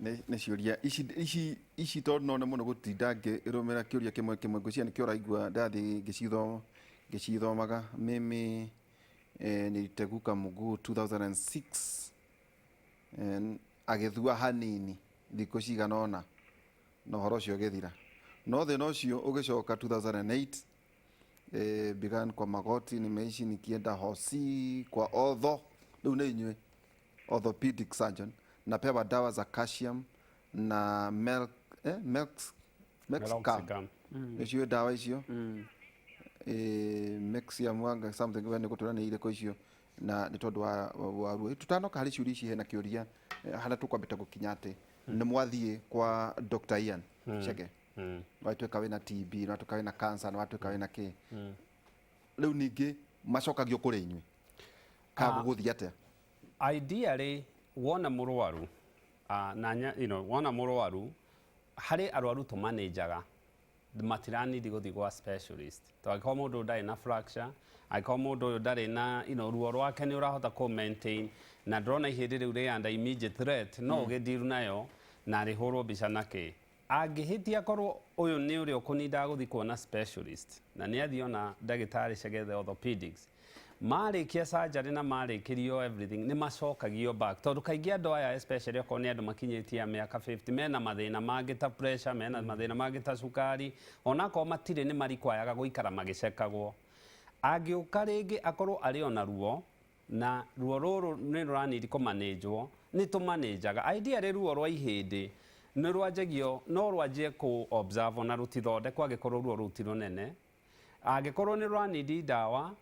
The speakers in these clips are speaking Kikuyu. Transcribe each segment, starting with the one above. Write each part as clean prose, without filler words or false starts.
Nĩ ciũria ici ici ici tondũ no nĩ mũno gũtinda ngĩrũmĩra kĩũria kĩmwe kĩmwe, ngwĩciria nĩkĩo ũraigua ndathiĩ ngĩcithomaga. Mimi niliteguka mguu 2006, agĩthua hanini thikũ cigana ũna na ũhoro ũcio ũgĩthira. No thĩna ũcio ũgĩcoka 2008, began kwa magoti, nimeishi nikienda hosi kwa ortho, rĩu nĩ inyuĩ orthopedic surgeon, napewa dawa za calcium na milk, milk, Mexicam. Meloxicam. Nĩcio ndawa icio Mexiam wanga something, we nĩ gũtũra nĩ irĩkũ icio, na nĩ tondũ wa ruo. Tutanoka harĩ ciũria ici, hena kĩũria harĩa tũkwambĩte gũkinya atĩ nĩ mwathiĩ kwa Dr. Ian Chege, watuĩka wĩna TB, nĩ watuĩka wĩna cancer, nĩ watuĩka wĩna kĩ. Rĩu ningĩ macokagio kũrĩ inyuĩ kana gũgũthiĩ atĩa? Ideally wona mũrwaru na wona mũrwaru, harĩ arwaru tũmanĩnjaga matiranidi gũthiĩ gwa specialist, to angĩkorwo mũndũ ndarĩ na fracture, angĩkorwo mũndũ ũyũ ndarĩ na ruo rwake nĩ ũrahota kũ maintain na ndũrona ihĩndĩ rĩu rĩ under immediate threat, no ũgĩdeal nayo na rĩhũrwo mbica na kĩ. Angĩhĩtia korwo ũyũ nĩ ũrĩa ũkũnindaga gũthiĩ kuona specialist na nĩ athiĩ ona ndagĩtarĩ Chege orthopedics, marĩkia surgery na marĩkĩrio everything, nĩ macokagio back, tondũ kaingĩ andũ aya, especially okorwo nĩ andũ makinyĩtie mĩaka 50, mena mathĩna mangĩ ta pressure, mena mathĩna mangĩ ta cukari, onakorwo matirĩ nĩ marikwayaga gũikara magĩcekagwo. Angĩũka rĩngĩ akorwo arĩ ona ruo na ruo rũrũ nĩ rũranidi kũmanĩnjwo, nĩ tũmanĩnjaga. Ideally ruo rwa ihĩndĩ nĩ rwanjagio, no rwanjie kũ observe na rũtithondekwo angĩkorwo ruo rũu ti rũnene. Angĩkorwo nĩ rũranidi ndawa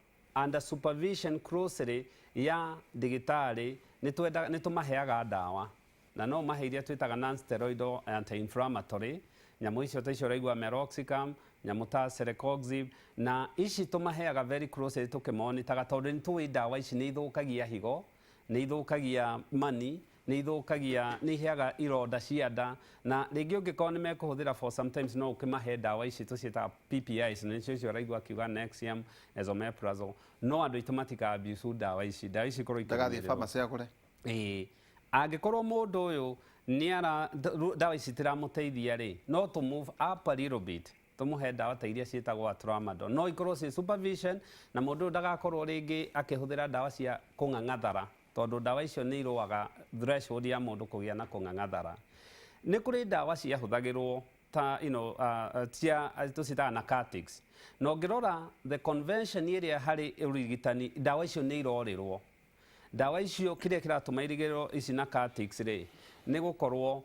under supervision closely ya ndagĩtarĩ, nĩ tũmaheaga ndawa na no mahe iria twĩtaga non-steroidal anti-inflammatory, nyamũ icio ta icio ũraigua meloxicam, nyamũ ta celecoxib, na ici tũmaheaga very closely tũkĩmonitaga, tondũ nĩ tũĩ ndawa ici nĩ ithũkagia higo, nĩ ithũkagia mani, nĩ ithũkagia, nĩ iheaga ironda cia nda, na rĩngĩ ũngĩkorwo nĩ mekũhũthĩra for sometimes, no ũkĩmahe ndawa ici tũciĩtaga PPIs, na nĩcio icio ũraigua akiuga Nexium, esomeprazole. No andũ aitũ matika abuse ndawa ici, ndawa ici ikorwo ndagathiĩ ikĩrũmĩrĩrwo. Pharmacy agũre. Ĩĩ, angĩkorwo mũndũ ũyũ nĩ ara ndawa ici itiramũteithia rĩ, no tũ move up a little bit, tũmũhe ndawa ta iria ciĩtagwo tramadol, no ikorwo ciĩ supervision na mũndũ ũyũ ndagakorwo rĩngĩ akĩhũthĩra ndawa cia kũng'ang'athara, tondũ ndawa icio nĩ irũaga threshold ya mũndũ kũgĩa na kũng'ang'athara. Nĩ kũrĩ ndawa ciahũthagĩrwo ta cia tũciĩtaga narcotics, na ũngĩrora the convention ĩrĩa harĩ ũrigitani, ndawa icio nĩ irorĩrwo. Ndawa icio, kĩrĩa kĩratũma irigĩrĩrwo ici narcotics rĩ, nĩ gũkorwo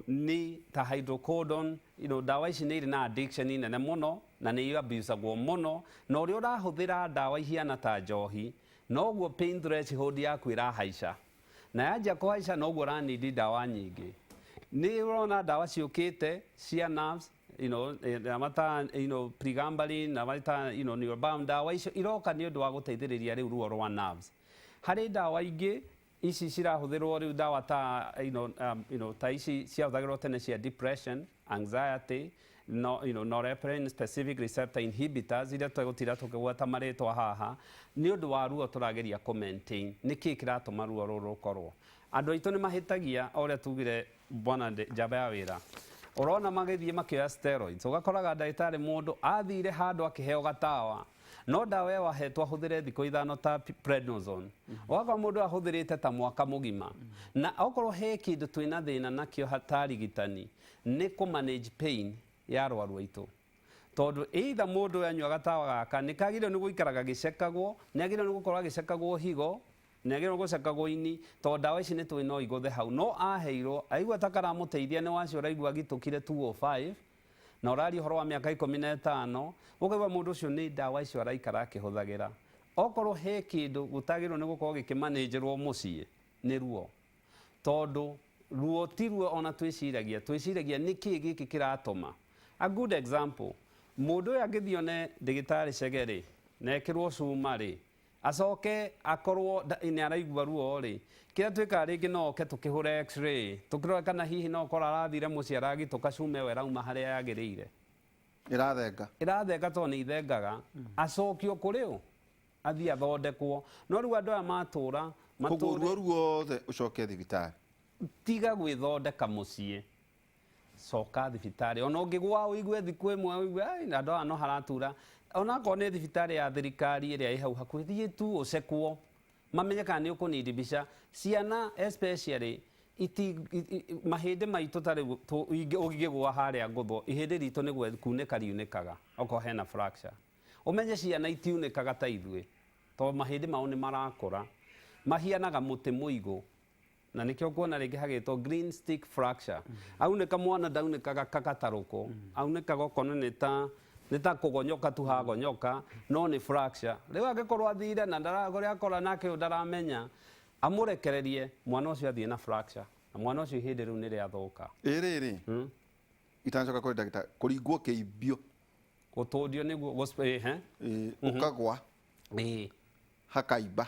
nĩ ta hydrocodone, ndawa ici nĩ irĩ na addiction nene mũno na nĩ abusagwo mũno, na ũrĩa ũrahũthĩra ndawa ihiana ta njohi, noguo pain threshold yaku ĩrahaica, na yanjia kũhaica noguo ũranidi ndawa nyingĩ. Nĩ ũrona ndawa ciũkĩte cia nerves, ndawa ta pregabalin, ndawa ta Neurobion, ndawa icio iroka nĩ ũndũ wa gũteithĩrĩria rĩu ruo rwa nerves. Harĩ ndawa ingĩ ici cirahũthĩrwo rĩu, ndawa ta ta ici ciahũthagĩrwo tene cia depression, anxiety, no, norepinephrine specific receptor inhibitors, iria tũgũtinda tũkĩgweta marĩtwa haha, nĩ ũndũ wa ruo tũrageria kũ maintain. Nĩ kĩĩ kĩratũma ruo rũrũ rũkorwo? Andũ aitũ nĩ mahĩtagia, o ũrĩa tugire bwana njamba ya wĩra, ũrona magĩthiĩ makĩoya steroids, ũgakoraga ndagĩtarĩ mũndũ athire handũ akĩheo gatawa, no ndawa ĩyo ahetwo ahũthĩre thikũ 5 ta prednisone, ũgakora mũndũ ahũthĩrĩte ta mwaka mũgima. Na okorwo he kĩndũ twĩna thĩna nakĩo ta arigitani, nĩ kũ manage pain ya arwaru aitũ, tondũ either mũndũ ũyũ anyua gatawa gaka nĩ kagĩrĩirwo nĩ gũikara gagĩcekagwo, nĩ agĩrĩirwo nĩ gũkorwo agĩcekagwo higo, nĩ agĩrĩirwo gũcekagwo ini, tondũ ndawa ici nĩ tũĩ no igũthe hau. No aheirwo aigua ta karamũteithia, nĩ wacio ũraigua agitũkire 205 na ũraria ũhoro wa mĩaka 15, ũkaigua mũndũ ũcio nĩ ndawa icio araikara akĩhũthagĩra. Okorwo he kĩndũ gũtagĩrĩirwo nĩ gũkorwo gĩkĩmanĩnjĩrwo mũciĩ, nĩ ruo, tondũ ruo ti ruo ona twĩciragia, twĩciragia nĩ kĩĩ gĩkĩ kĩratũma. A good example, mũndũ ũyũ angĩthiĩ one ndagĩtarĩ Chege rĩ, na ekĩrwo cuma rĩ, acoke akorwo nĩ araigua ruo rĩ, kĩrĩa twĩkaga rĩngĩ no oke tũkĩhũre x-ray, tũkĩrore kana hihi no ũkorwo arathire mũciĩ aragitũka cuma ĩyo ĩrauma harĩa yagĩrĩire. Ĩrathenga. Ĩrathenga, tondũ nĩ ithengaga, acokio kũrĩ ũ athiĩ athondekwo. No rĩu andũ aya matũra koguo matũre ruo ruothe ũcoke thibitarĩ. Tiga gwĩthondeka mũciĩ, coka thibitarĩ. Ona ũngĩgwa ũigue thikũ ĩmwe ũigue "Ai, andũ aya no haratura," onakorwo nĩ thibitarĩ ya thirikari ĩrĩa ĩ hau hakuhĩ, thiĩ tu ũcekwo mamenye kana nĩ ũkũnindi mbica. Ciana especially iti, mahĩndĩ maitũ ta rĩu ũngĩgũa harĩa ngũthwo, ihĩndĩ ritũ nĩ kunĩka riunĩkaga okorwo hena fracture. Ũmenye ciana itiunĩkaga ta ithuĩ, tondũ mahĩndĩ mao nĩ marakũra, mahianaga mũtĩ mũigũ, na nĩkĩo kuona rĩngĩ hagĩtwo green stick fracture. Aunĩka mwana ndaunĩkaga kagatarũkũ, aunĩkaga okorwo nĩ ta kũgonyoka tu hagonyoka, no nĩ fracture. Rĩu angĩkorwo athire na kũrĩa akora nake ũyũ ndaramenya, amũrekererie mwana ũcio athiĩ na fracture, na mwana ũcio ihĩndĩ rĩu nĩ rĩathũka. Ĩ rĩrĩ, itanacoka kũrĩ ndagĩtarĩ, kũringwo kĩimbio. Gũtũndio nĩguo ĩhe. Ĩ, ũkagwa hakaimba,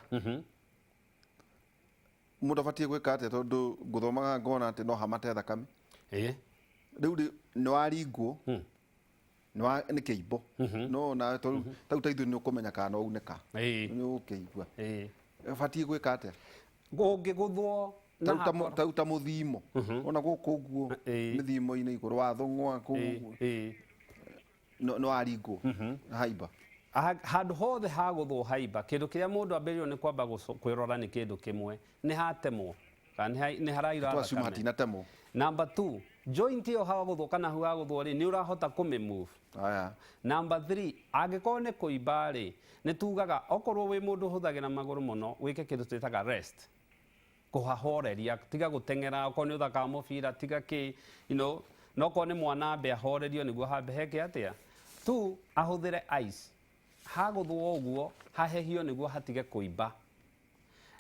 mũndũ abatiĩ gwĩka atĩa? Tondũ ngũthomaga ngona atĩ no hamate thakame. Rĩu rĩ, nĩ waringwo nĩ kĩimbo, no nawe tondũ tau ta ithuĩ nĩ ũkũmenya kana no unĩka, nĩ ũgũkĩigua. Ũbatiĩ gwĩka atĩa? Ũngĩgũthwo na Tau ta tau ta mũthimo ona gũkũ ũguo, mĩthimo-inĩ igũrũ wa thũng'wa kũu ũguo, nĩ waringwo haimba. Handũ hothe hagũthwo haimba, kĩndũ kĩrĩa mũndũ ambĩrĩrio nĩ kwamba kwĩrora nĩ kĩndũ kĩmwe, nĩ hatemwo kana nĩ haraira twacuma thakame. Hatinatemwo. Number two, joint ĩyo hagũthwo kana hau hagũthwo rĩ, nĩ ũrahota kũmĩ move? Aya. Number three, angĩkorwo nĩ kũimba rĩ, nĩ tugaga okorwo wĩ mũndũ ũhũthagĩra magũrũ mũno, wĩke kĩndũ twĩtaga rest, kũhahoreria, tiga gũteng'era, okorwo nĩ ũthakaga mũbira tiga kĩ no okorwo nĩ mwana ambe ahorerio nĩguo hambe heke atĩa tu, ahũthĩre ice hagũthwo ũguo hahehio nĩguo hatige kũimba.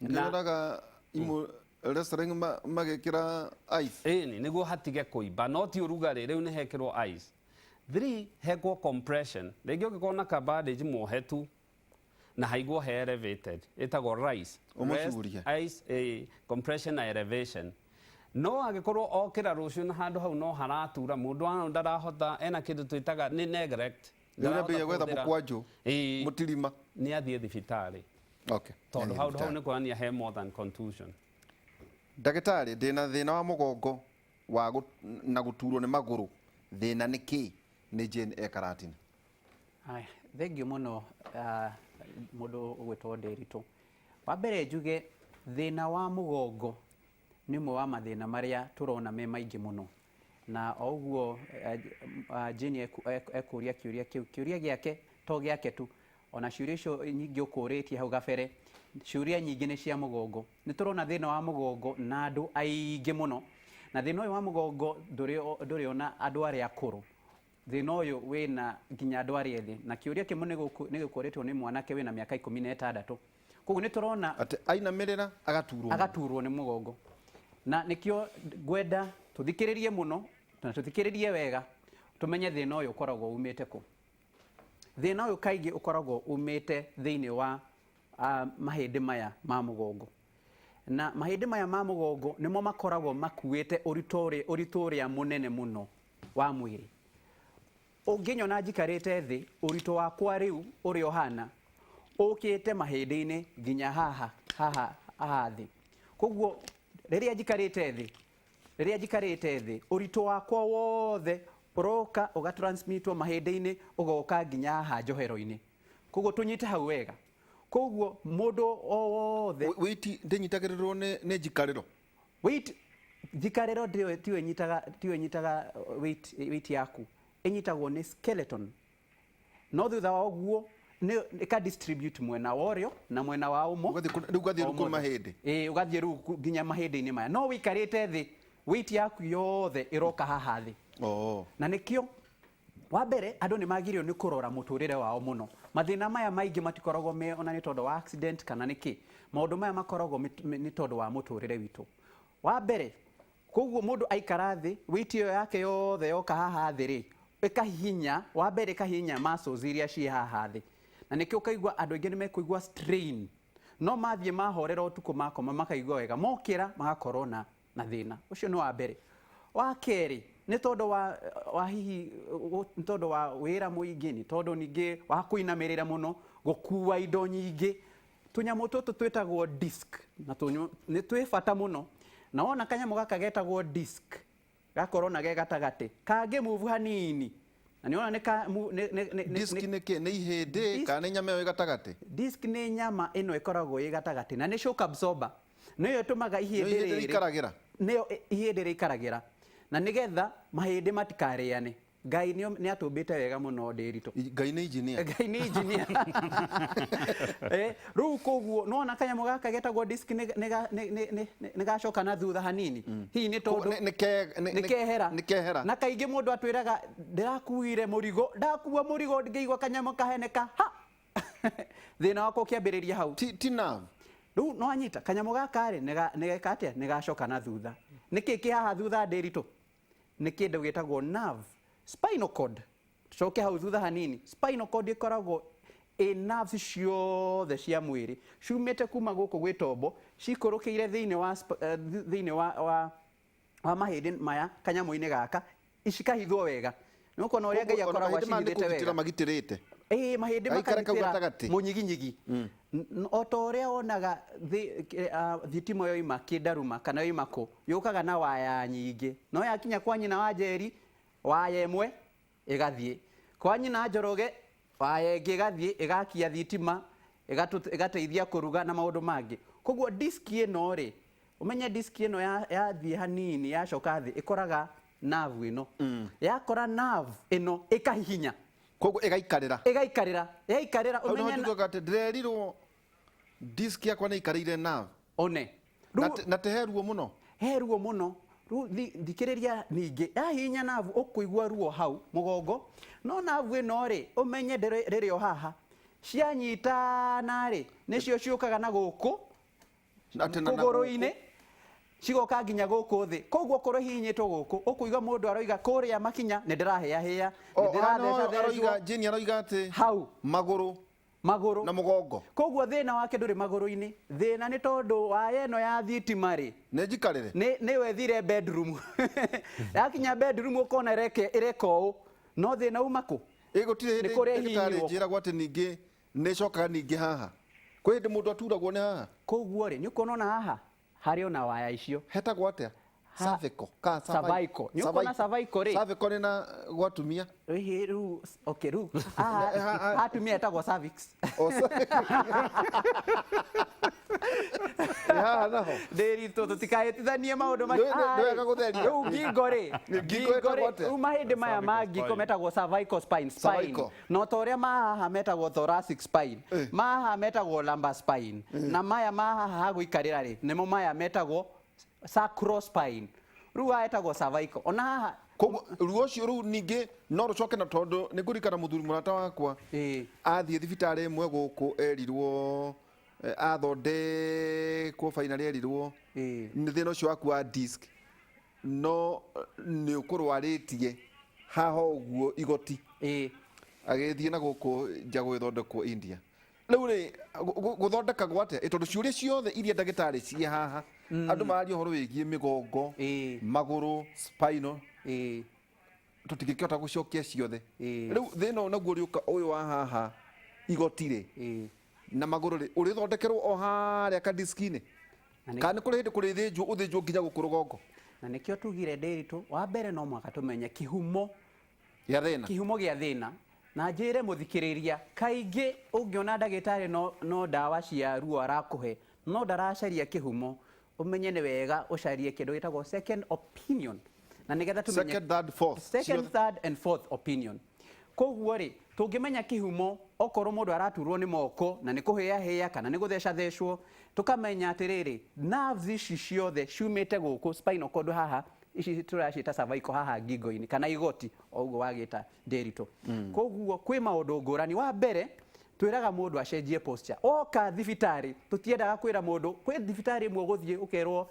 Nĩonaga imwe wrestling magĩkĩra ice. Ĩni, nĩguo hatige kũimba, no ti ũrugarĩ. Rĩu nĩ hekĩrwo ice. Three, hekwo compression. Rĩngĩ ũngĩkorwo na ka bandage muohe tu na haigwo he elevated, ĩtagwo RICE. Ũmũcurie. Rest, ice, compression na elevation. No angĩkorwo okĩra rũciũ na handũ hau no haratura, mũndũ wa ndarahota, ena kĩndũ twĩtaga nĩ neglect. Rĩu nĩambĩrĩria gwetha Ndarahota mũkwanjũ. Mũtirima. Nĩ athiĩ thibitarĩ, tondũ Nĩathiĩ hau hau thibitarĩ. nĩ kuonania he more than contusion. Ndagĩtarĩ, ndĩna thĩna wa mũgongo wa na gũturwo nĩ magũrũ, thĩna nĩ kĩ? Nĩ Jane e Karatina. Haya, thengiũ mũno, mũndũ ũgwĩtwo Ndĩritũ. Wa mbere njuge thĩna wa mũgongo nĩ ũmwe wa mathĩna marĩa tũrona me maingĩ mũno, na o ũguo Jane ekũria kĩũria kĩu, kĩũria gĩake to gĩake tu, ona ciũria icio nyingĩ ũkũrĩtie hau gabere, ciũria nyingĩ nĩ cia mũgongo. Nĩ tũrona thĩna wa mũgongo na andũ aingĩ mũno, na thĩna ũyũ wa mũgongo ndũrĩ ona andũ arĩa akũrũ, thĩna ũyũ wĩna nginya andũ arĩa ethĩ, na kĩũria kĩmwe nĩ gĩkũrĩtwo nĩ mwanake wĩna mĩaka 16. Koguo nĩ tũrona atĩ ainamĩrĩra agaturwo. Agaturwo nĩ mũgongo, na nĩkĩo ngwenda tũthikĩrĩrie mũno na tũthikĩrĩrie wega tũmenye thĩna ũyũ ũkoragwo umĩte kũ. Thĩna ũyũ kaingĩ ũkoragwo umĩte thĩinĩ wa mahĩndĩ maya ma mũgongo, na mahĩndĩ maya ma mũgongo nĩmo makoragwo makuĩte ũritũ ũrĩa mũnene mũno wa mwĩrĩ. Ũngĩnyona njikarĩte thĩ, ũritũ wakwa rĩu ũrĩa ũhana ũkĩte mahĩndĩ-inĩ nginya haha haha haha thĩ. Koguo rĩrĩa njikarĩte thĩ, ũritũ wakwa wothe ũroka ũgatransmitwo mahĩndĩ-inĩ, ũgoka nginya haha njohero-inĩ. Koguo tũnyite hau wega. Koguo mũndũ o wothe Weight ndĩnyitagĩrĩrwo nĩ njikarĩro? Weight, njikarĩro ndĩyo tiyo ĩnyitaga weight yaku ĩnyitagwo nĩ skeleton, no thutha wa ũguo nĩ ĩka distribute mwena wa ũrĩo na mwena wa ũmo. Rĩu ũgathiĩ rĩu o kwĩ mũndũ. mahĩndĩ. Ĩĩ, ũgathiĩ rĩu nginya mahĩndĩ-inĩ maya, no wĩikarĩte thĩ, weight yaku yothe ĩroka haha thĩ. Na nĩkĩo wa mbere andũ nĩ magĩrĩirwo nĩ kũrora mũtũrĩre wao mũno. Mathĩna maya maingĩ matikoragwo me ona nĩ tondũ wa accident kana nĩ kĩ, maũndũ maya makoragwo nĩ tondũ wa mũtũrĩre witũ. Wa mbere, koguo mũndũ aikara thĩ, weight ĩyo yake yothe yoka haha thĩ rĩ, ĩkahihinya, wa mbere ĩkahihinya muscles iria ciĩ haha thĩ, na nĩkĩo ũkaigua andũ aingĩ nĩ mekũigua strain, no mathiĩ mahorera ũtukũ makoma makaigua wega, mokĩra magakorwo na thĩna ũcio. Nĩ wa mbere. Wa kerĩ, nĩ tondũ wa hihi nĩ tondũ wa wĩra mũingĩ, nĩ tondũ ningĩ wa kũinamĩrĩra mũno, gũkua indo nyingĩ, tũnyamũ tũtũ twĩtagwo disc na nĩ twĩ bata mũno. Na wona kanyamũ gaka getagwo disc gakorwo na ge gatagatĩ kangĩ move hanini, na nĩ wona nĩ ka Disc nĩ kĩ? Nĩ ihĩndĩ kana nĩ nyama ĩyo ĩ gatagatĩ? Disc nĩ nyama ĩno ĩkoragwo ĩ gatagatĩ na nĩ shock absorber, nĩyo ĩtũmaga ihĩndĩ ihĩndĩ rĩrĩ rĩikaragĩra. Nĩyo ihĩndĩ rĩikaragĩra, na nĩgetha mahĩndĩ matikarĩane. Ngai nĩ atũmbĩte wega mũno, Ndĩritũ. Ngai nĩ engineer. Ngai nĩ engineer. Rĩu koguo nona kanyamũ gaka getagwo disc nĩ gacoka na thutha hanini, hihi nĩ tondũ nĩ kehera. Nĩ kehera. Na kaingĩ mũndũ atwĩraga, "Ndĩrakuire mũrigo, ndakua mũrigo ngĩigua kanyamũ kaheneka ha." Thĩna wakwa ũkĩambĩrĩria hau. Ti nerve. Rĩu no anyita kanyamũ gaka rĩ, nĩ geka atĩa? Nĩ gacoka na thutha. Nĩkĩ kĩ haha thutha, Ndĩritũ? Nĩ kĩndũ gĩtagwo nerve, spinal cord. Tucoke hau thutha hanini. Spinal cord ĩkoragwo ĩ nerves ciothe cia mwĩrĩ ciumĩte kuma gũkũ gwĩ tombo, cikũrũkĩire thĩinĩ wa thĩinĩ wa mahĩndĩ maya kanyamũ-inĩ gaka, cikahithwo wega. Nĩ ũkuona ũrĩa Ngai Koguo ona akoragwo mahĩndĩ maya nĩ acihithĩte kũgitĩra wega. Magitĩrĩte. Ĩĩ, mahĩndĩ Gaikare kau makagitĩra gatagatĩ. Mũnyiginyigi. O ta ũrĩa wonaga thitima yoima kĩndaruma kana yoima kũ, yũkaga na waya nyingĩ, no yakinya kwa nyina wa Njeri, waya ĩmwe ĩgathiĩ kwa nyina Njoroge, waya ĩngĩ ĩgathiĩ ĩgakia thitima, ĩgateithia kũruga na maũndũ mangĩ. Koguo disk ĩno rĩ, ũmenye disk ĩno yathiĩ hanini, yacoka thĩ, ĩkoraga nerve ĩno. Yakora nerve ĩno ĩkahihinya. Koguo ĩgaikarĩra. Ĩgaikarĩra, yaikarĩra Hau nĩho ũmenye njugaga atĩ ndĩrerirwo disk yakwa nĩ ĩikarĩire nerve. One. Na te he ruo mũno. He ruo mũno. Rĩu thikĩrĩria, ningĩ yahihinya nerve ũkũigua ruo hau mũgongo. No nerve ĩno rĩ, ũmenye rĩrĩ o haha cianyitana rĩ, nĩcio ciũkaga na gũkũ Atĩ na kũgũrũ-inĩ, cigoka nginya gũkũ thĩ. Koguo okorwo ihihinyĩtwo gũkũ, ũkũigua mũndũ aroiga kũrĩa makinya nĩ ndĩrahĩahĩa, O, nĩ haha nĩho ndĩrathecacecwo. aroiga, Jane aroiga atĩ hau magũrũ magũrũ na mũgongo. Koguo thĩna wake ndũrĩ magũrũ-inĩ, thĩna nĩ tondũ waya ĩno ya thitima rĩ, Nĩ njikarĩre. Nĩ wethire bedroom, yakinya bedroom ũkona ĩreka ũũ, no thĩna uma kũ? Ĩ gũtirĩ Nĩ hĩndĩ kũrĩa ndagĩtarĩ ihihinywo. njĩragwo atĩ ningĩ nĩ ĩcokaga ningĩ haha. Kwĩ hĩndĩ mũndũ aturagwo nĩ haha. Koguo rĩ, nĩ ũkuona ona haha harĩ ona waya icio. Hetagwo atĩa? Cervical. Ka Cervical. Nĩ ũkuona cervical rĩ? Cervical nĩ na gwatumia. Ĩhĩ, rĩu, okay, rĩu haha atumia etagwo cervix. O, ĩ haha naho. Ndĩritũ, tũtikahĩtithanie maũndũ macio. Nĩ wega gũtheria. Rĩu ngingo rĩ, Ngingo ngingo ĩtagwo rĩ, atĩa? rĩu mahĩndĩ maya ma Cervical ngingo spine. metagwo cervical spine, spine. Cervical. No ta ũrĩa ma haha metagwo thoracic spine, ma haha metagwo lumbar spine, na maya ma haha ha gũikarĩra rĩ, nĩmo maya metagwo sacral spine. Rĩu haha etagwo cervical. Ona haha. Koguo ruo ũcio rĩu ningĩ no rũcoke, na tondũ nĩ ngũririkana mũthuri mũrata wakwa athiĩ thibitarĩ ĩmwe gũkũ, erirwo athondekwo, finally erirwo nĩ thĩna ũcio waku wa disc no nĩ ũkũrwarĩtie haha ũguo igoti. Agĩthiĩ na gũkũ nja gũgĩthondekwo India. Rĩu rĩ, gũthondekagwo atĩa? Ĩ tondũ ciũria ciothe iria ndagĩtarĩ ciĩ haha, andũ mararia ũhoro wĩgiĩ mĩgongo, magũrũ, spinal, tũtingĩkĩhota gũcokia ciothe. Rĩu thĩna ũyũ naguo ũrĩũka ũyũ wa haha igoti rĩ na magũrũ rĩ, ũrĩthondekerwo o harĩa kadiski-inĩ kana nĩ kũrĩ hĩndĩ kũrĩthĩnjwo, ũthĩnjwo nginya gũkũ rũgongo? Na nĩkĩo tugire, Ndĩritũ, wa mbere no mũhaka tũmenye kĩhumo gĩa thĩna. Kĩhumo gĩa thĩna. Na njĩre mũthikĩrĩria, kaingĩ ũngĩona ndagĩtarĩ no ndawa cia ruo arakũhe no ndaracaria kĩhumo, ũmenye nĩ wega ũcarie kĩndũ gĩtagwo second opinion, na nĩgetha tũmenye Second, third, fourth. Second, Ciothe. third and fourth opinion. Koguo rĩ, tũngĩmenya kĩhumo, okorwo mũndũ araturwo nĩ moko na nĩ kũhĩahĩa kana nĩ gũthecathecwo, tũkamenya atĩrĩrĩ, nerves ici ciothe ciumĩte gũkũ spinal cord haha, ici tũraciĩta cervical haha ngingo-inĩ kana igoti o ũguo wagĩta, Ndĩritũ. Koguo kwĩ maũndũ ngũrani. Wa mbere twĩraga mũndũ acenjie posture oka thibitarĩ. Tũtiendaga kwĩra mũndũ, kwĩ thibitarĩ ĩmwe ũgũthiĩ ũkerwo,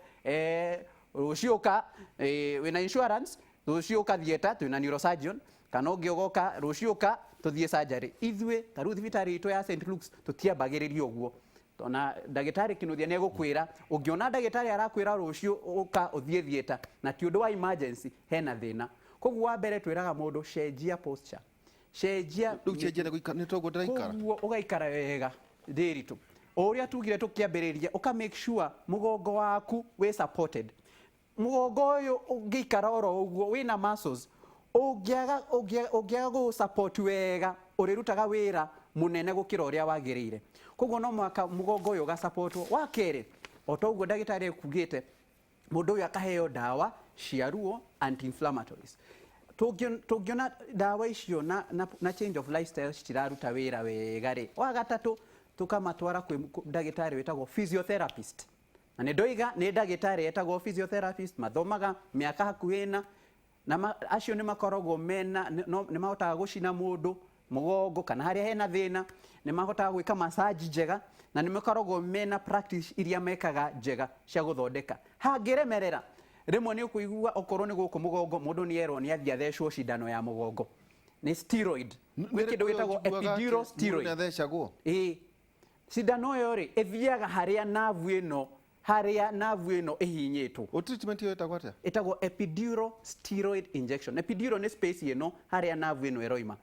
"Rũciũ ũka, wĩna insurance, rũciũ ũka theatre, twĩna neurosurgeon," kana ũngĩ ũgoka, "Rũciũ ũka tũthiĩ surgery." Ithuĩ ta rĩu thibitarĩ itũ ya St Luke's tũtiambagĩrĩria ũguo. Ona ndagĩtarĩ Kinuthia nĩ egũkwĩra, ũngĩona ndagĩtarĩ arakwĩra rũciũ ũka ũthiĩ theatre na ti ũndũ wa emergency, hena thĩna. Koguo wa mbere twĩraga mũndũ, cenjia posture, cenjia. Rĩu cenjia nĩ toguo ndĩraikara. Koguo ũgaikara wega, Ndĩritũ, o ũrĩa tugire tũkĩambĩrĩria, ũka make sure mũgongo waku wĩ supported. Mũgongo ũyũ ũngĩikara oro ũguo wĩna muscles, ũngĩaga ũngĩaga gũ support wega, ũrĩrutaga wĩra mũnene gũkĩra ũrĩa wagĩrĩire. Koguo no mũhaka mũgongo ũyũ ũgasupportwo. Wa kerĩ, o ta ũguo ndagĩtarĩ ekugĩte, mũndũ ũyũ akaheo ndawa cia ruo, anti-inflammatories. Tũngĩona ndawa icio na change of lifestyle citiraruta wĩra wega rĩ, wa gatatũ tũkamatwara kwĩ ndagĩtarĩ wĩtagwo physiotherapist. Na nĩ ndoiga nĩ ndagĩtarĩ etagwo physiotherapist, mathomaga mĩaka hakuhĩ ĩna, na acio nĩ makoragwo mena nĩ mahotaga gũcina mũndũ mũgongo kana harĩa hena thĩna, nĩ mahotaga gwĩka massage njega, na nĩ makoragwo mena practice iria mekaga njega cia gũthondeka. Hangĩremerera, rĩmwe nĩ ũkũigua okorwo nĩ gũkũ mũgongo, mũndũ nĩ erwo nĩ athiĩ athecwo cindano ya mũgongo, nĩ steroid. Gwĩ kĩndũ gĩtagwo epidural steroid. Nĩ athecagwo? Ĩĩ. Cindano ĩyo rĩ, ĩthiaga harĩa nerve ĩno, harĩa nerve ĩno ĩhihinyĩtwo. O treatment ĩyo ĩtagwo atĩa? Ĩtagwo epidural steroid injection. Epidural nĩ space ĩno harĩa nerve ĩno ĩroima.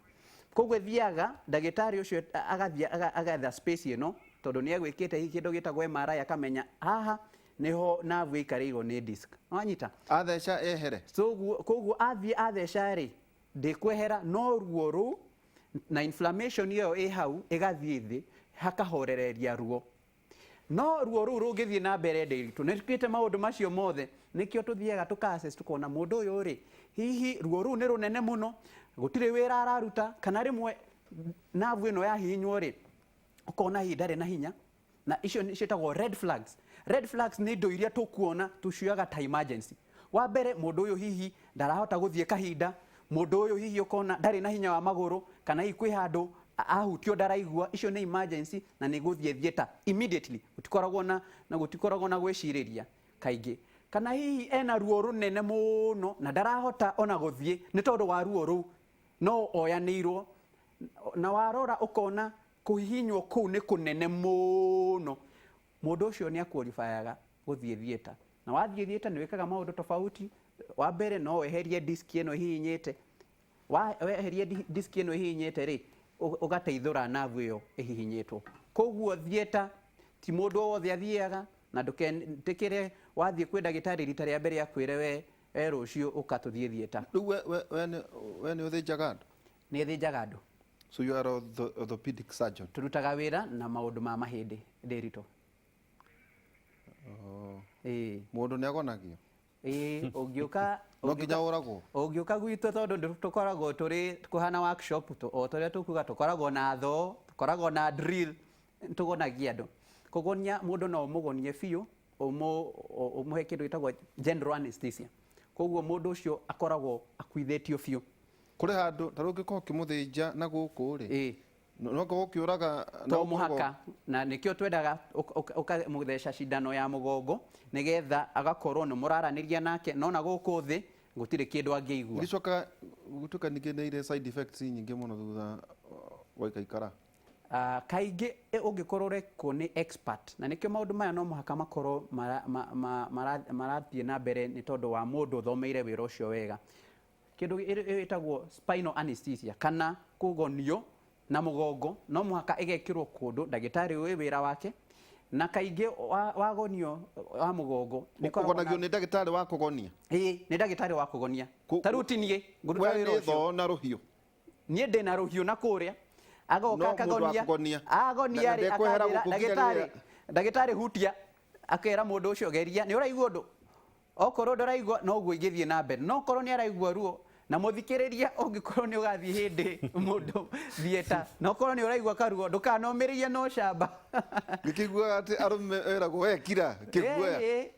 Koguo ĩthiaga, ndagĩtarĩ ũcio agathiĩ agetha space ĩno, tondũ nĩ egwĩkĩte hihi kĩndũ gĩtagwo MRI, akamenya haha nĩho nerve ĩikarĩirwo nĩ disc. Nĩwanyita? Atheca ehere. So koguo athiĩ atheca rĩ, ndĩkwehera, no ruo rũu na inflammation ĩyo ĩ hau ĩgathiĩ thĩ, hakahorereria ruo. No ruo rũu rũngĩthiĩ na mbere ndĩritũ, nĩ twĩkĩte maũndũ macio mothe, nĩkĩo tũthiaga tũka assess, tũkona mũndũ ũyũ rĩ, hihi ruo rũu nĩ rũnene mũno, gũtirĩ wĩra araruta, kana rĩmwe nerve ĩno yahihinywo rĩ, ũkona hihi ndarĩ na hinya. Na icio nĩ ciĩtagwo red flags. Red flags nĩ indo iria tũkuona tũcioyaga ta emergency. Wa mbere, mũndũ ũyũ hihi ndarahota gũthiĩ kahinda, mũndũ ũyũ hihi ũkona ndarĩ na hinya wa magũrũ, kana hihi kwĩ handũ ahutio ndaraigua, icio nĩ emergency na nĩ gũthiĩ theatre immediately. Gũtikoragwo na gwĩcirĩria kaingĩ. Kana hihi ena ruo rũnene mũno na ndarahota ona gũthiĩ nĩ tondũ wa ruo rũu, no oyanĩirwo, na warora ũkona kũhihinywo kũu nĩ kũnene mũno, mũndũ ũcio nĩ aqualifyaga gũthiĩ theatre. Na wathiĩ theatre nĩ wĩkaga maũndũ tofauti. Wa mbere, no weherie disc ĩno ĩhihinyĩte. Weherie disc ĩno ĩhihinyĩte rĩ, ũgateithũra nerve ĩyo ĩhihinyĩtwo. Koguo theatre ti mũndũ o wothe athiaga, na ndũgetĩkĩre wathiĩ kwĩ ndagĩtarĩ rita rĩa mbere akwĩre we rũciũ ũka tũthiĩ theatre. Rĩu we nĩ ũthĩnjaga andũ? Nĩ thĩnjaga andũ. So you are orthopedic surgeon? Tũrutaga wĩra na maũndũ ma mahĩndĩ ndĩritũ. Ĩĩ. Mũndũ nĩ agonagio? Ĩĩ, ũngĩũka No nginya ũragwo? Ũngĩũka gwitũ, tondũ tũkoragwo tũrĩ kũhana workshop, o ta ũrĩa tũkuga, tũkoragwo na thoo, tũkoragwo na drill, tũgonagia andũ. Kũgonia mũndũ no ũmũgonie biũ, ũmũhe kĩndũ gĩtagwo general anesthesia. Koguo mũndũ ũcio akoragwo akuithĩtio biũ. Kũrĩ handũ ta rĩu ũngĩkorwo ũkĩmũthĩnja na gũkũ rĩ, no ngorwo ũkĩũraga na To mũhaka, na nĩkĩo twendaga ũkamũtheca cindano ya mũgongo, nĩgetha agakorwo nĩ mũraranĩria nake, no na gũkũ thĩ gũtirĩ kĩndũ angĩigua. Gĩcokaga gũtuĩka ningĩ nĩ irĩ side effects nyingĩ mũno thutha waikaikara. Kaingĩ ũngĩkorwo ũrekwo nĩ expert, na nĩkĩo maũndũ maya no mũhaka makorwo marathiĩ na mbere nĩ tondũ wa mũndũ ũthomeire wĩra ũcio wega. Kĩndũ ĩtagwo spinal anesthesia kana kũgonio na mũgongo, no mũhaka ĩgekĩrwo kũndũ ndagĩtarĩ ũĩ wĩra wake, na kaingĩ wagonio wa mũgongo nĩ ĩkoragwo Ũgonagio nĩ ndagĩtarĩ wa kũgonia? Ĩĩ, nĩ ndagĩtarĩ wa kũgonia. Ta rĩu ti niĩ ngũruta We wĩra nĩ ũcio. thoo na rũhiũ. Niĩ ndĩ na rũhiũ na kũrĩa. Agoka No mũndũ wa akagonia. kũgonia. Agonia Na rĩ, ndekwehera akanjĩra, gũkũ nginya ndagĩtarĩ, rĩrĩa ndagĩtarĩ hutia, akera mũndũ ũcio geria, nĩ ũraigua ũndũ? Okorwo ndũraigua noguo ingĩthiĩ na mbere, no okorwo nĩ araigua ruo na mũthikĩrĩria, ũngĩkorwo nĩ ũgathiĩ hĩndĩ mũndũ theatre, na okorwo nĩ ũraigua karuo, ndũkanomĩrĩrie no camba. Gĩkĩiguaga atĩ arũme eragwo we kira kĩguoya. Ĩĩ.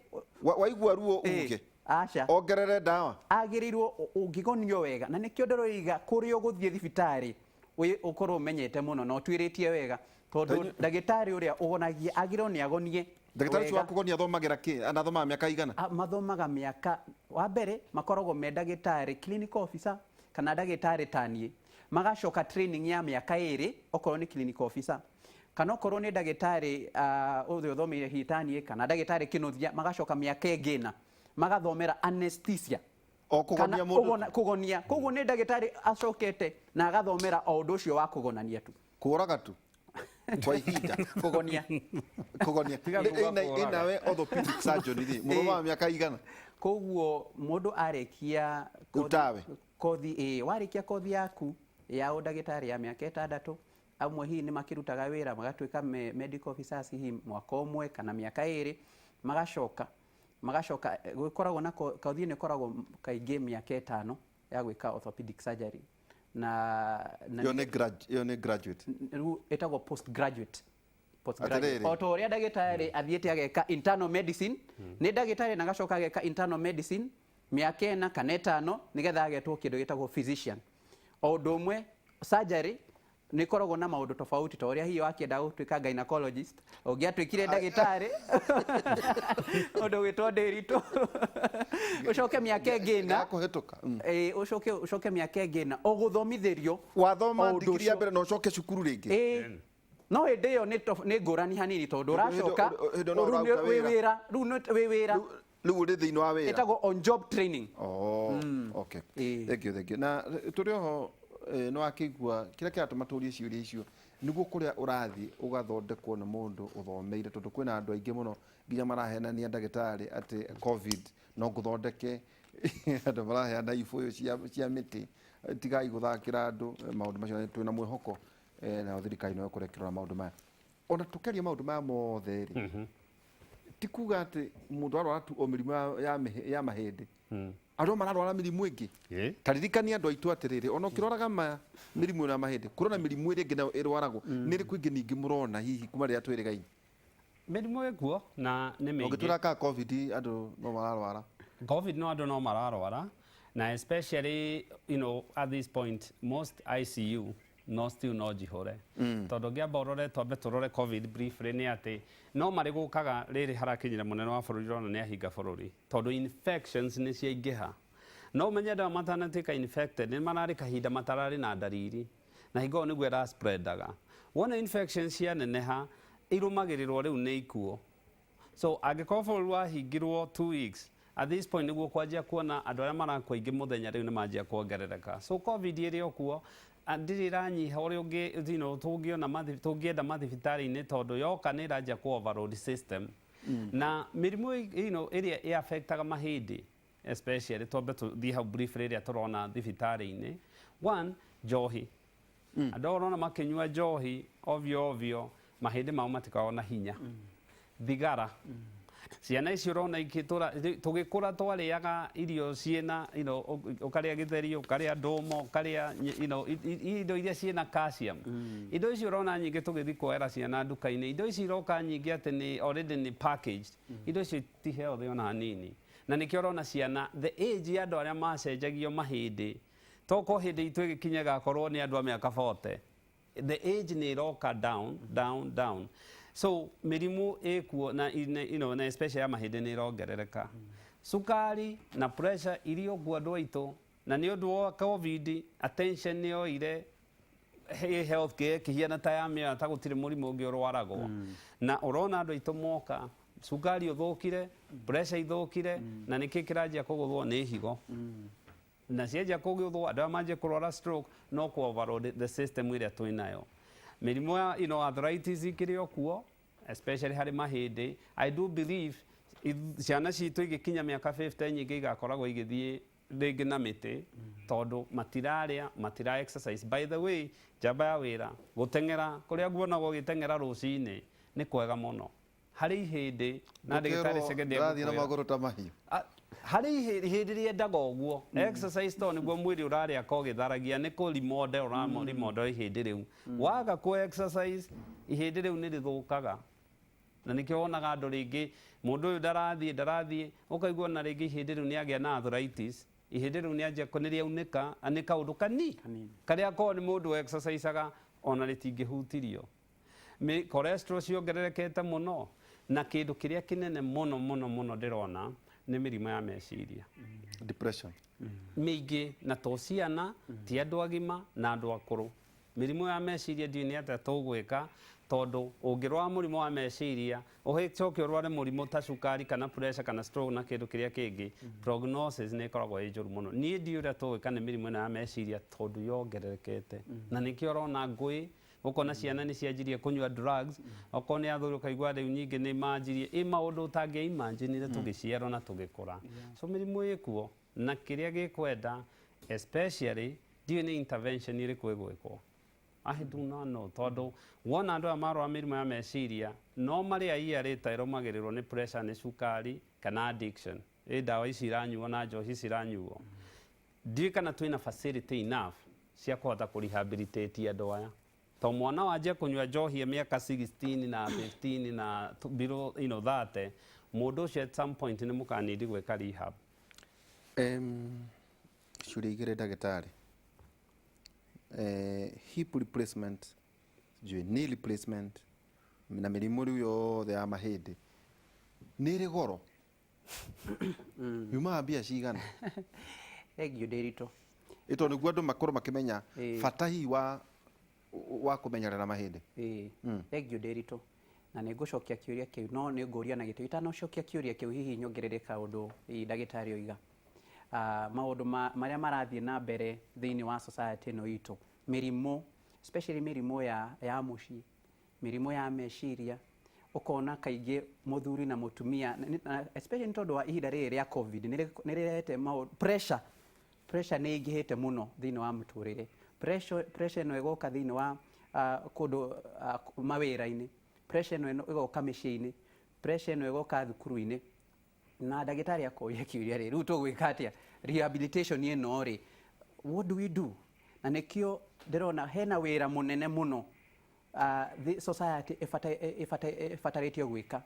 Waigua ruo Ĩĩ. uge. Aca. Ongerere ndawa. Agĩrĩirwo ũngĩgonio wega, na nĩkĩo ndĩroiga kũrĩa ũgũthiĩ thibitarĩ ũkorwo ũmenyete mũno na ũtuĩrĩtie wega, tondũ ndagĩtarĩ ũrĩa ũgonagia agĩrĩirwo nĩ agonie Ndagĩtarĩ ũcio wa wega. kũgonia athomagĩra kĩ? Anathomaga mĩaka igana? Mathomaga mĩaka, wa mbere makoragwo me ndagĩtarĩ clinical officer kana ndagĩtarĩ ta niĩ, magacoka training ya mĩaka 2 okorwo nĩ clinical officer, kana okorwo nĩ ndagĩtarĩ ũrĩa ũthomeire hihi ta niĩ kana ndagĩtarĩ kĩnũthia, magacoka mĩaka ĩngĩ 4 magathomera anesthesia. O kũgonia Kana mũndũ. Kũgonia. Koguo nĩ ndagĩtarĩ acokete na agathomera o ũndũ ũcio wa kũgonania tu. Kũraga tu. Kwa ihinda. Kũgonia. Kũgonia. Tiga kuga kũraga. Ĩnawe orthopedic surgeon rĩ, mũthomaga mĩaka igana? Koguo mũndũ arĩkia Rĩu tawe. Kothi, ĩ, warĩkia kothi yaku ya ũndagĩtarĩ ya mĩaka 6, amwe hihi nĩ makĩrutaga wĩra magatuĩka medical officers hihi mwaka ũmwe kana mĩaka 2, magacoka gũkoragwo na kothi ĩno ĩkoragwo kaingĩ mĩaka 5 ya gwĩka orthopedic surgery na Ĩyo nĩ graduate. Rĩu ĩtagwo postgraduate. Postgraduate. Atĩrĩrĩ. O ta ũrĩa ndagĩtarĩ athiĩte ageka internal medicine, nĩ ndagĩtarĩ na agacoka ageka internal medicine mĩaka 4 kana 5 nĩgetha agetwo kĩndũ gĩtagwo physician. O ũndũ ũmwe surgery nĩ ĩkoragwo na maũndũ tofauti, ta ũrĩa hihi wakĩenda gũtuĩka gynecologist, ũngĩatuĩkire ndagĩtarĩ ũndũ gwĩtwo Ndĩritũ, ũcoke mĩaka ĩngĩ 4. Gakũhĩtũka. Ĩĩ, ũcoke mĩaka ĩngĩ 4 ũgũthomithĩrio Wathoma o ũndũ degree ya ũcio. mbere na ũcoke cukuru rĩngĩ. Ĩĩ. No hĩndĩ ĩyo nĩ ngũrani hanini tondũ Hĩndĩ ĩyo- ũracoka hĩndĩ ĩyo no rĩu nĩ ũraruta wĩ wĩra. wĩra, rĩu nĩ wĩ wĩra. Rĩu ũrĩ thĩinĩ wa wĩra. Ĩtagwo on job training. Oh, okay. Ĩĩ. Thank you, thank you. Na tũrĩ oho nĩ wakĩigua kĩrĩa kĩratũma tũrie ciũria icio nĩguo kũrĩa ũrathiĩ ũgathondekwo nĩ mũndũ ũthomeire, tondũ kwĩna andũ aingĩ mũno nginya marahenania ndagĩtarĩ atĩ COVID no ngũthondeke, andũ maraheana ibũyũ cia mĩtĩ, tigai gũthakĩra andũ maũndũ macio. Twĩna mwĩhoko nayo thirikari no ĩkorwo ĩkĩrora maũndũ maya. Ona tũkĩaria maũndũ maya mothe rĩ, ti kuga atĩ mũndũ arwara tu o mĩrimũ ya mahĩndĩ, andũ mararwara mĩrimũ ĩngĩ. Ta ririkania andũ aitũ atĩrĩrĩ, ona ũkĩroraga maya mĩrimũ ĩno ya mahĩndĩ, kũrona mĩrimũ ĩrĩa ĩngĩ nayo ĩrwaragwo nĩ ĩrĩkũ ĩngĩ ningĩ mũrona hihi kuma rĩrĩa twĩrĩgaine? Mĩrimũ ĩkuo na nĩ mĩingĩ. Ũngĩtwĩra ka COVID andũ no mararwara? COVID no andũ no mararwara, na especially at this point most ICU no still no njihũre, tondũ ngĩamba ũrore, twambe tũrore COVID briefly, nĩ atĩ no marĩ gũkaga rĩrĩ harakinyire mũnene wa bũrũri ũrona nĩ ahinga bũrũri tondũ infections nĩ ciaingĩha. No ũmenye andũ aya matanatuĩka infected nĩ mararĩ kahinda matararĩ na ndariri, na hingo ĩyo nĩguo ĩraspreadaga. Wona infections cianeneha irũmagĩrĩrwo rĩu nĩ ikuũ. So angĩkorwo bũrũri wahingirwo 2 weeks, at this point nĩguo kwanjia kuona andũ arĩa marakua aingĩ mũthenya rĩu nĩ manjia kuongerereka. So COVID ĩrĩ o kuo, ndirĩ ĩranyiha ũrĩa ũngĩ, tũngĩona tũngĩenda mathibitarĩ-inĩ, tondũ yoka nĩ ĩranjia ku overload system. Na mĩrimũ ĩrĩa ĩ affectaga mahĩndĩ especially, twambe tũthiĩ hau briefly ĩrĩa tũrona thibitarĩ-inĩ. One, njohi. Andũ ũrona makĩnyua njohi ovyo ovyo, mahĩndĩ mao matikoragwo na hinya. Thigara. Ciana icio ũrona igĩtũra, tũgĩkũra twarĩaga irio ciĩna, ũkarĩa gĩtheri, ũkarĩa ndũma, ũkarĩa, indo iria ciĩna calcium. Indo icio ũrona nyingĩ tũgĩthiĩ kuoera ciana nduka-inĩ, indo ici iroka nyingĩ atĩ nĩ already nĩ packaged. Indo icio ti healthy ona hanini. Na nĩkĩo ũrona ciana, the age ya andũ arĩa macenjagio mahĩndĩ, tokorwo hĩndĩ itũ ĩgĩkinya ĩgakorwo nĩ andũ a mĩaka 40. The age nĩ ĩroka down, down, down. So mĩrimũ ĩkuo na, na especially ya mahĩndĩ nĩ ĩrongerereka. Cukari na pressure irio kuo andũ aitũ, na nĩ ũndũ wa COVID attention nĩ yoire health care kĩhiana ta ya mĩoyo ta gũtirĩ mũrimũ ũngĩ ũrwaragwo. Na ũrona andũ aitũ moka cukari ũthũkire, pressure ithũkire, na nĩkĩ kĩranjia kũgũthwo nĩ higo. Na cianjia kũgũthwo andũ arĩa manjia kũrwara stroke no kũ overload the system ĩrĩa twĩnayo. Mĩrimũ ya arthritis ĩkĩrĩ o kuo, especially harĩ mahĩndĩ. I do believe ciana citũ igĩkinya mĩaka 50 nyingĩ igakoragwo igĩthiĩ rĩngĩ na mĩtĩ, tondũ matirarĩa, matira exercise. By the way, njamba ya wĩra gũteng'era kũrĩa nguonagwo ũgĩteng'era rũcinĩ nĩ kwega mũno harĩ ihĩndĩ na ndagĩtarĩ Chege Ndĩrathiĩ na nĩegũkwĩra. magũrũ ta mahiũ. Harĩ ihĩndĩ rĩendaga ũguo exercise, tondũ nĩguo mwĩrĩ ũrarĩa ũgĩtharagia, nĩ kũ remodel ũra remodel ihĩndĩ rĩu. Waga kũ exercise ihĩndĩ rĩu nĩ rĩthũkaga, na nĩkĩo wonaga andũ rĩngĩ mũndũ ũyũ ndarathiĩ, ũkaigua na rĩngĩ ihĩndĩ rĩu nĩagĩa na arthritis, ihĩndĩ rĩu nĩanjia nĩ rĩaunĩka, nĩ kaũndũ Kanini. karĩa korwo nĩ mũndũ exercisaga ona rĩtingĩhutirio. Cholesterol ciongererekete mũno, na kĩndũ kĩrĩa kĩnene mũno mũno mũno ndĩrona nĩ mĩrimũ ya meciria. Depression. Mĩingĩ, na to ciana, ti andũ agima na andũ akũrũ. Mĩrimũ ya meciria ndiũĩ nĩ atĩa tũgwĩka, tondũ ũngĩrwara mũrimũ wa meciria ũcoke ũrware mũrimũ ta cukari kana pressure kana stroke na kĩndũ kĩrĩa kĩngĩ, prognosis nĩ ĩkoragwo ĩ njũru mũno. Niĩ ndiũĩ ũrĩa tũgwĩka nĩ mĩrimũ ĩno ya meciria tondũ yongererekete, na nĩkĩo ũrona ngũĩ Ũkona ciana nĩ cianjirie kũnyua drugs, okorwo nĩ athuri ũkaigua rĩu nyingĩ nĩ manjirie ĩ maũndũ ũtangĩ imaginire tũgĩciarwo na tũgĩkũra. So mĩrimũ ĩkuo na kĩrĩa gĩkwenda, especially ndiũĩ nĩ intervention ĩrĩkũ ĩgwĩkwo. I do not know, tondũ wona andũ aya marwara mĩrimũ ya meciria no marĩ a year later ĩrũmagĩrĩrwo nĩ pressure, nĩ cukari kana addiction, ĩ ndawa ici iranyuo na njohi ici iranyuo. Ndiũĩ kana twĩna facility enough cia kũhota kũ rehabilitate andũ aya, to mwana wanjia kũnyua njohi e mĩaka 16 na 15 na below 30, mũndũ ũcio at some point nĩ mũkanidi gwĩka rehab. Ciũria igĩrĩ, ndagĩtarĩ. Hip replacement, sijui knee replacement na mĩrimũ rĩu yothe ya mahĩndĩ nĩ ĩrĩ goro, yumaga mbia cigana? Thengiũ, Ndĩritũ. Ĩ tondũ nĩguo andũ makorwo makĩmenya bata hihi wa kũmenyerera mahĩndĩ. Ĩĩ, thengiũ, Ndĩritũ, na nĩ ngũcokia kĩũria kĩu, no nĩ ngũria na gĩtĩo itanacokia kĩũria kĩu, hihi nyongerere kaũndũ hihi ndagĩtarĩ oiga. Maũndũ marĩa marathiĩ na mbere thĩinĩ wa society ĩno itũ, mĩrimũ, especially mĩrimũ ya mũciĩ, mĩrimũ ya meciria, ũkona kaingĩ mũthuri na mũtumia, especially nĩ tondũ wa ihinda rĩrĩ rĩa COVID, nĩ rĩrehete pressure nĩ ĩingĩhĩte mũno thĩinĩ wa mũtũrĩre. Pressure ĩno ĩgoka thĩinĩ wa kũndũ mawĩra-inĩ, pressure ĩno ĩgoka mĩciĩ-inĩ, pressure ĩno ĩgoka thukuru-inĩ, na ndagĩtarĩ akoria kĩũria rĩ, rĩu tũgwĩka atĩa rehabilitation ĩno rĩ, what do we do? Na nĩkĩo ndĩrona hena wĩra mũnene mũno the society ĩbatarĩtio gwĩka,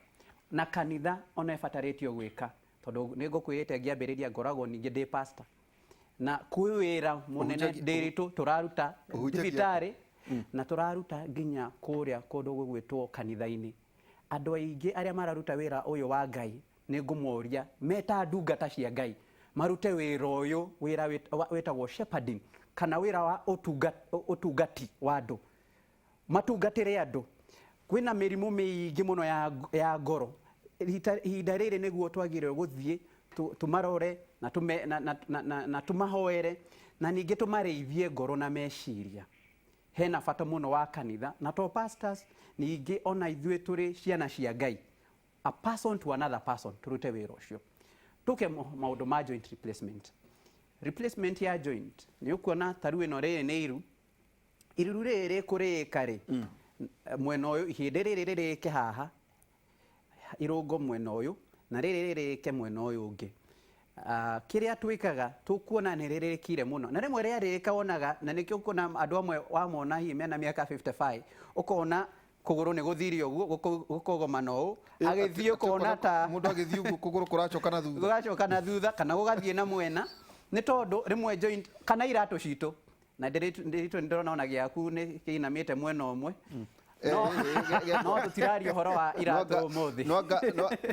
na kanitha ona ĩbatarĩtio gwĩka, tondũ nĩ ngũkwĩrĩte ngĩambĩrĩria ngoragwo ningĩ ndĩ pastor, na kwĩ wĩra mũnene Ndĩritũ tũraruta Ũhunjagia- thibitarĩ na tũraruta nginya kũrĩa kũndũ gũgwĩtwo kanitha-inĩ. Andũ aingĩ arĩa mararuta wĩra ũyũ wa Ngai, nĩ ngũmoria meta ndungata cia Ngai marute wĩra ũyũ, wĩra wĩtagwo shepherding, kana wĩra wa ũtungati wa andũ, matungatĩre andũ. Kwĩna mĩrimũ mĩingĩ mũno ya ngoro. Ihinda rĩrĩ nĩguo twagĩrĩirwo gũthiĩ tũmarore na tũmahoere, na ningĩ tũmarĩithie ngoro na meciria. Hena bata mũno wa kanitha na to pastors, ningĩ ona ithuĩ tũrĩ ciana cia Ngai, a person to another person, tũrute wĩra ũcio. Tũke maũndũ ma joint replacement. Replacement ya joint nĩ ũkuona ta rĩu ĩno, rĩrĩ nĩ iru, iru rĩrĩ rĩkũrĩka rĩ mwena ũyũ, ihĩndĩ rĩrĩ rĩrĩke haha irũngo mwena ũyũ, na rĩrĩ rĩrĩke mwena ũyũ ũngĩ. Kĩrĩa twĩkaga, tũkuona nĩ rĩrĩkire mũno, na rĩmwe rĩarĩka wonaga, na nĩkĩo ũkuona andũ amwe wamona hihi mena mĩaka 55, ũkona kũgũrũ nĩ gũthire ũguo, gũkogomana ũũ, agĩthiĩ ũkona ta Mũndũ agĩthiĩ ũguo kũgũrũ kũracoka na thutha. Gũgacoka na thutha kana gũgathiĩ na mwena, nĩ tondũ rĩmwe joint kana iratũ citũ, na ndĩritũ ndĩrona ona gĩaku nĩ kĩinamĩte mwena ũmwe, no tũtiraria ũhoro wa iratũ ũmũthĩ.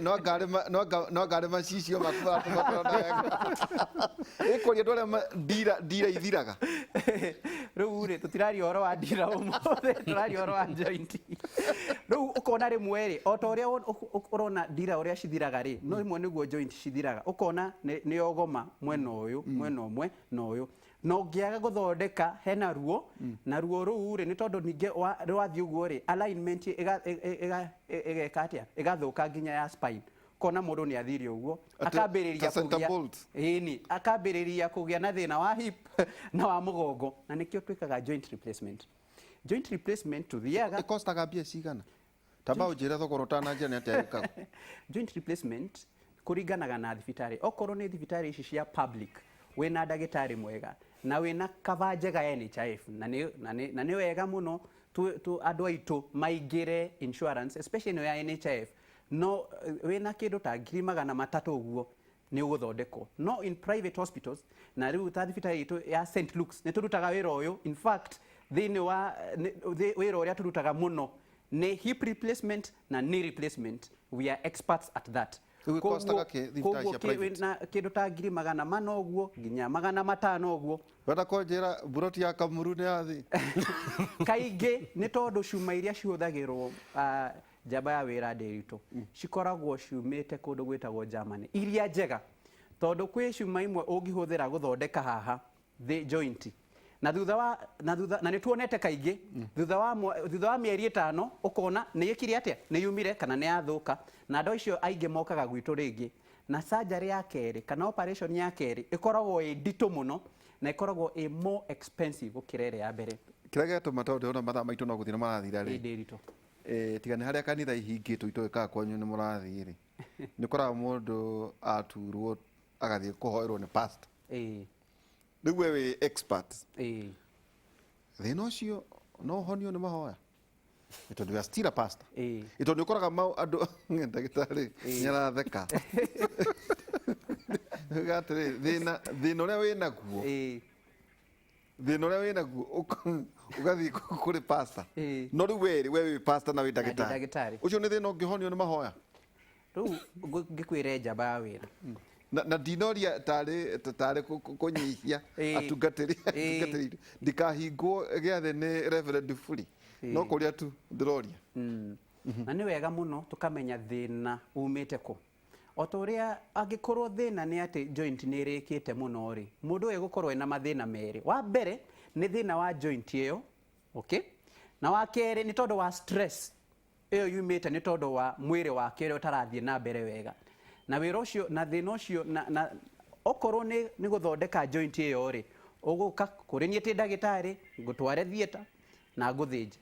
No ngarĩ macicio maku maratũma wega. Ĩkũria andũ arĩa ndira ithiraga. Rĩu rĩ, tũtiraria ũhoro wa ndira ũmũthĩ, tũraria ũhoro wa joint. Rĩu ũkona rĩmwe rĩ, o ta ũrĩa ũrona ndira ũrĩa cithiraga rĩ, no rĩmwe nĩguo joint cithiraga, ũkona nĩ yogoma mwena ũyũ, mwena ũmwe na ũyũ, na ũngĩaga gũthondeka hena ruo, na ruo rũu rĩ, nĩ tondũ ningĩ rwathiĩ ũguo rĩ, alignment ĩgeka atĩa, ĩgathũka nginya ya spine. Kona mũndũ nĩ athire ũguo, akambĩrĩria ta center kũgĩa bolt. Ĩni, akambĩrĩria kũgĩa na thĩna wa hip na wa mũgongo, na nĩkĩo twĩkaga joint replacement. Joint replacement tũthiaga Ĩkostaga mbia cigana? Tamba ũnjĩre thogora ũtananjĩra nĩ atĩa ĩkagwo. Joint replacement kũringanaga na thibitarĩ. Okorwo nĩ thibitarĩ ici cia public, wĩna ndagĩtarĩ mwega na wĩna cover njega ya NHIF, na nĩ wega mũno andũ aitũ maingĩre insurance, especially ĩno ya NHIF, no wĩna kĩndũ ta 300,000 ũguo nĩ ũgũthondekwo. No in private hospitals, na rĩu ta thibitarĩ itũ ya St Luke's, nĩ tũrutaga wĩra ũyũ. In fact, thĩinĩ wa wĩra ũrĩa tũrutaga mũno nĩ hip replacement na knee replacement. We are experts at that. Rĩu ĩkostaga kĩ thibitarĩ Koguo cia private? Wĩna kĩndũ ta 400,000 ũguo nginya 500 ũguo. Wenda kũnjĩra mburoti ya Kamuru nĩ yathi? Kaingĩ nĩ tondũ cuma iria cihũthagĩrwo, njamba ya wĩra Ndĩritũ, cikoragwo ciumĩte kũndũ gwĩtagwo Germany, iria njega, tondũ kwĩ cuma imwe ũngĩhũthĩra gũthondeka haha the joint. Na thutha wa na thutha na nĩ tuonete kaingĩ thutha wa mĩeri 5 ũkona nĩ ĩkire atĩa, nĩ yumire kana nĩ yathũka. Na andũ acio aingĩ mokaga gwitũ rĩngĩ na surgery ya kerĩ kana operation ya kerĩ ĩkoragwo ĩ nditũ mũno na ĩkoragwo ĩ more expensive gũkĩra ĩrĩa ya mbere. Kĩrĩa gĩatũma, tondũ ndĩrona mathaa maitũ no gũthiĩ na marathira ĩ rĩ, ndĩritũ. Tiga nĩ harĩa kanitha ihingĩtwo itoĩ kana kwanyu nĩ mũrathiĩ rĩ, nĩ ũkoraga mũndũ aturwo agathiĩ kũhoerwo nĩ pastor. Rĩu we wĩ expert, thĩna ũcio no ũhonio nĩ mahoya? Nĩ tondũ you are still a pastor. Nĩ tondũ nĩ ũkoraga andũ, ndagĩtarĩ nĩ aratheka. Uga atĩrĩ, thĩna ũrĩa wĩ naguo, thĩna ũrĩa wĩ naguo ũgathiĩ kũrĩ pastor. No rĩu we wĩ pastor na wĩ Na ndĩ ndagĩtarĩ. Ndagĩtarĩ. Ũcio nĩ thĩna ũngĩhonio nĩ mahoya? Rĩu ngĩkwĩre njamba ya wĩra. Na ndinoria tarĩ kũnyihia atungatĩri atungatĩri, ndikahingwo gĩathĩ nĩ Reverend Buri, no kũrĩa tu ndĩroria. Na nĩ wega mũno tũkamenya thĩna umĩte kũ. O ta ũrĩa angĩkorwo thĩna nĩ atĩ joint nĩ ĩrĩkĩte mũno rĩ, mũndũ ũyũ egũkorwo ena mathĩna merĩ. Wa mbere nĩ thĩna wa joint ĩyo, okay? Na wa kerĩ nĩ tondũ wa stress ĩyo yumĩte nĩ tondũ wa mwĩrĩ wake ũrĩa ũtarathiĩ na mbere wega. Na wĩra ũcio na thĩna ũcio na okorwo nĩ gũthondeka joint ĩyo rĩ, ũgũka kũrĩ niĩ tĩ ndagĩtarĩ, ngũtware theatre na ngũthĩnje.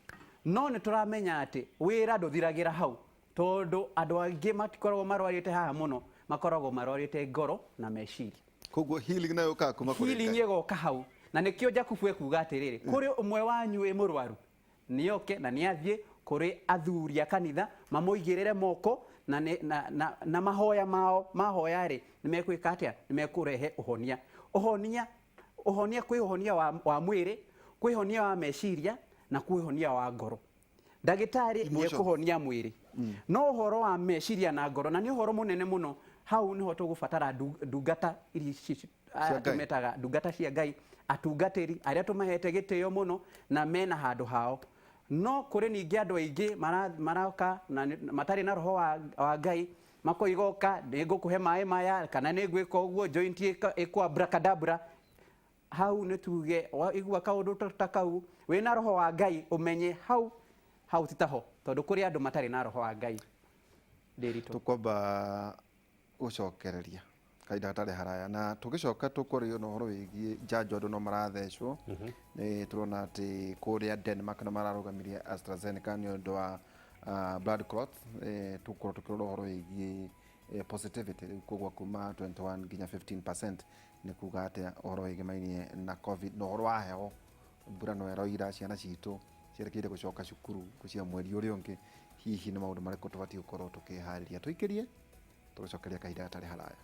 No nĩ tũramenya atĩ wĩra ndũthiragĩra hau, tondũ andũ angĩ matikoragwo marwarĩte haha mũno, makoragwo marwarĩte ngoro na meciria. Koguo healing nayo yũkaga kuma kũrĩ Healing Ngai. Ĩgoka hau, na nĩkĩo Jakubu ekuga atĩrĩrĩ, kũrĩ ũmwe wanyu wĩ mũrwaru, nĩoke na nĩathiĩ kũrĩ athuri a kanitha mamũigĩrĩre moko na mahoya mao mahoya rĩ, nĩ mekwĩka atĩa? Nĩ mekũrehe ũhonia. Ũhonia, kwĩ ũhonia wa mwĩrĩ, kwĩ ũhonia wa meciria na kwĩ ũhonia wa ngoro. Ndagĩtarĩ nĩ Emotions. ekũhonia mwĩrĩ, no ũhoro wa meciria na ngoro na nĩ ũhoro mũnene mũno, hau nĩho tũgũbatara ndungata iria Cia Ngai. Tũmetaga ndungata cia Ngai, atungatĩri arĩa tũmahete gĩtĩo mũno na mena handũ hao. No kũrĩ ningĩ andũ aingĩ maroka na matarĩ na roho wa Ngai, makoiga oka nĩ ngũkũhe maĩ maya kana nĩ ngwĩka ũguo, joint ĩkũ abracadabra. Hau nĩ tuge igua kaũndũ ta kau wĩna roho wa Ngai, ũmenye hau ti taho, tondũ kũrĩ andũ matarĩ na roho wa Ngai. Ndĩritũ. Tũkwamba gũcokereria kahinda gatarĩ haraya, na tũgĩcoka tũkwaria na ũhoro wĩgiĩ njanjo. Andũ no marathecwo. Nĩ tũrona atĩ kũrĩa Denmark nĩ mararũgamirie AstraZeneca nĩ ũndũ wa blood clot. Tũgũkorwo tũkĩrora ũhoro wĩgiĩ positivity rĩu kũgwa kuma 21 nginya 15% nĩ kuga atĩa, ũhoro wĩgĩmainie na COVID na ũhoro wa heho, mbura no ĩroira, ciana citũ cierekeire gũcoka cukuru cia mweri ũrĩa ũngĩ. Hihi nĩ maũndũ marĩkũ tũbatiĩ gũkorwo tũkĩharĩria? Tũikĩrie, tũgũcokeria kahinda gatarĩ haraya.